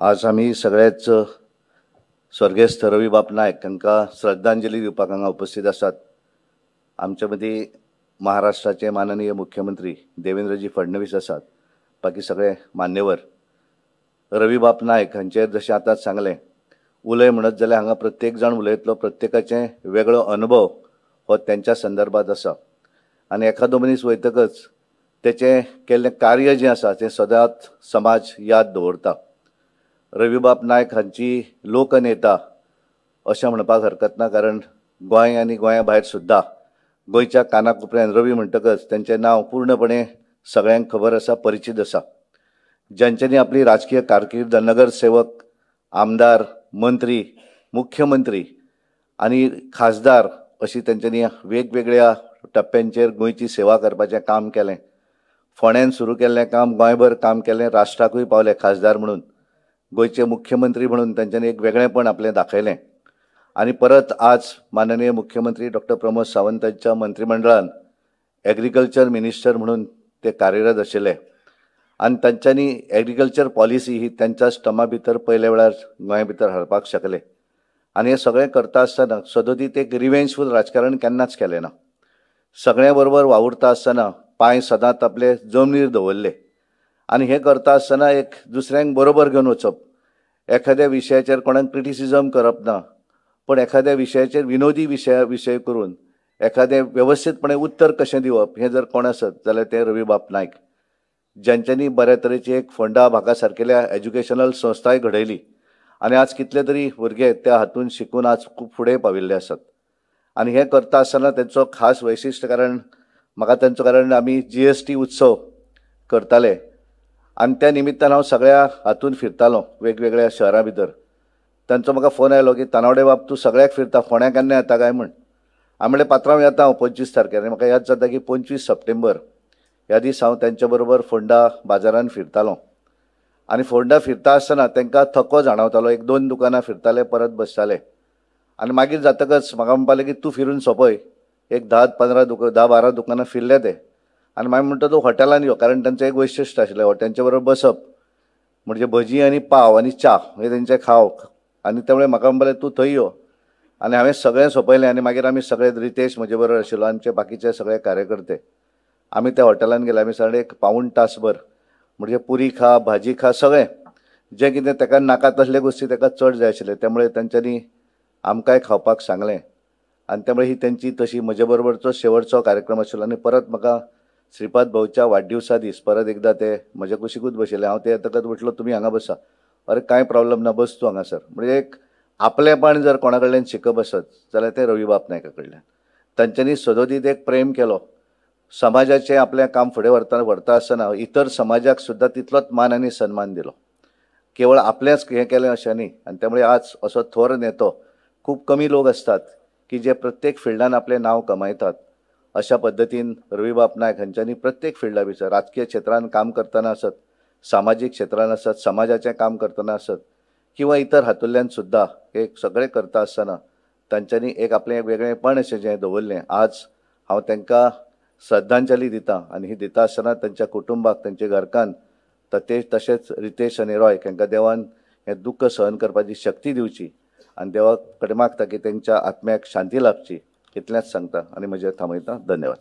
आज आमी सगळेच स्वर्गेस्त रवीबाब नायक हांकां श्रद्धांजली दिवपाक हांगा उपस्थित आसात. आमचे मदीं महाराष्ट्राचे माननीय मुख्यमंत्री देवेंद्रजी फडणवीस आसात, बाकी सगळे मान्यवर. रवीबाब नायक हांचेर जशें आतांच सांगलें, उलय म्हणत जाल्यार हांगा प्रत्येक जाण उलयतलो, प्रत्येकाचें वेगळो अनुभव हो तेंच्या संदर्भात आसा. आनी एखादो मनीस वयतकच तेचें केल्लें कार्य जें आसा तें सदांच समाज याद दवरता. रवीबाब नायक हांची लोकनेता अशें म्हणपाक हरकत ना, कारण गोंय आनी गोंया भायर सुद्दां गोंयच्या कानाकोपऱ्यान रवी म्हणटकच तेंचें नांव पूर्णपणे सगळ्यांक खबर आसा, परिचीत आसा. ज्यांच्यांनी आपली राजकीय कारकीर्द नगरसेवक, आमदार, मंत्री, मुख्यमंत्री आनी खासदार अशी तेंच्यांनी वेगवेगळ्या टप्प्यांचेर गोंयची सेवा करपाचें काम केलें. फोंड्यान सुरू केल्लें काम गोंयभर काम केलें, राष्ट्राकूय पावले खासदार म्हणून, गोंयचे मुख्यमंत्री म्हणून तेंच्यांनी एक वेगळेंपण आपलें दाखयलें. आनी परत आज माननीय मुख्यमंत्री डॉक्टर प्रमोद सावंतांच्या मंत्रिमंडळान एग्रीकल्चर मिनिस्टर म्हणून ते कार्यरत आशिल्ले आनी तांच्यांनी एग्रीकल्चर पॉलिसी ही तेंच्याच टर्मा भितर पयल्या वेळार गोंया भितर हाडपाक शकले. आनी हें सगळें करता आसतना सदोदीत एक रिवेंजफूल राजकारण केन्नाच केलें ना. सगळ्यां बरोबर वावुरता आसतना पांय सदांच आपले जमनीर दवरले आनी हें करता आसतना एक दुसऱ्यांक बरोबर घेवन वचप, एखाद्या विशयाचेर कोणाक क्रिटिसिजम करप ना, पण एखाद्या विशयाचेर विनोदी विशय करून एखादें वेवस्थीतपणे उत्तर कशें दिवप हें जर कोण आसत जाल्यार तें रवीबाब नायक, ज्यांच्यांनी बऱ्या तरेची एक फोंडा भागा सारकेल्या एज्युकेशनल संस्थाय घडयली आनी आज कितले तरी भुरगे त्या हातून शिकून आज खूब फुडें पाविल्ले आसात. आनी हें करता आसतना तेंचो खास वैशिश्ट, कारण म्हाका तेंचो, कारण आमी GST उत्सव करताले आनी त्या निमित्तान हांव सगळ्या हातून फिरतालो वेगवेगळ्या शहरां भितर. तांचो म्हाका फोन आयलो की तानावडे बाब तूं सगळ्याक फिरता, फोंड्या केन्ना येता काय म्हण. हांवें म्हणलें पात्रांव येता हांव 25 तारखेर. आनी म्हाका याद जाता की 25 सप्टेंबर ह्या दीस हांव तेंच्या बरोबर फोंडा बाजारान फिरतालो आनी फोंडा फिरता आसतना तांकां थको जाणवतालो. एक दोन दुकानां फिरताले, परत बसताले आनी मागीर जातकच म्हाका म्हणपाक की तूं फिरून सोंपय, एक 10-12 दुकानां फिरले ते. आनी मागीर म्हणटा तूं हॉटेलान यो, कारण तांचें एक वैशिश्ट आशिल्लें तेंचे बरोबर बसप म्हणजे भजी आनी पाव आनी च्या हे तेंचें खाव. आनी त्यामुळे म्हाका म्हणपाक तूं थंय यो. आनी हांवें सगळें सोंपयलें आनी मागीर आमी सगळे, रितेश म्हजे बरोबर आशिल्लो, आमचे बाकीचे सगळे कार्यकर्ते, आमी त्या हॉटेलान गेले. आमी सगळे एक पावूण तासभर म्हणजे पुरी खा, भाजी खा, सगळें जें कितें ताका नाका तसले गोश्टी ताका चड जाय आशिल्ले, त्यामुळे तेंच्यांनी आमकांय खावपाक सांगलें. आनी त्यामुळे ही तेंची तशी म्हजे बरोबरचो शेवटचो कार्यक्रम आशिल्लो. आनी परत म्हाका श्रीपाद भाऊच्या वाडदिवसा दीस परत एकदां ते म्हज्या कुशीकूच बशिल्ले. हांव ते येतकच म्हटलो तुमी हांगा बसा, अरे कांय प्रॉब्लम ना, बस तूं हांगासर. म्हणजे एक आपलेपण जर कोणा कडल्यान शिकप आसत जाल्यार तें रवीबाब नायका कडल्यान. तांच्यांनी सदोदीत एक प्रेम केलो, समाजाचें आपलें काम फुडें व्हरता आसतना इतर समाजाक सुद्दां तितलोच मान आनी सन्मान दिलो, केवळ आपलेंच हें केलें अशें न्ही. आनी त्यामुळे आज असो थोर नेतो खूब कमी लोक आसतात की जे प्रत्येक फिल्डान आपलें नांव कमायतात. अशा पद्दतीन रवीबाब नायक हांच्यांनी प्रत्येक फिल्डा भितर, राजकीय क्षेत्रान काम करतना आसत, सामाजीक क्षेत्रान आसत, समाजाचें काम करतना आसत किंवा इतर हातूंतल्यान सुद्दां हे सगळें करता आसतना तांच्यांनी एक आपलें वेगळेंपण अशें जें दवरलें. आज हांव तांकां श्रद्धांजली दिता आनी ही दिता आसतना तांच्या कुटुंबाक, तांच्या घरकान्न, तशेंच रितेश आनी रॉय हांकां देवान हें दुख्ख सहन करपाची शक्ती दिवची आनी देवा कडेन मागता की तांच्या आत्म्याक शांती लाभची, इतलेंच सांगता आनी म्हजें थांबयता. धन्यवाद.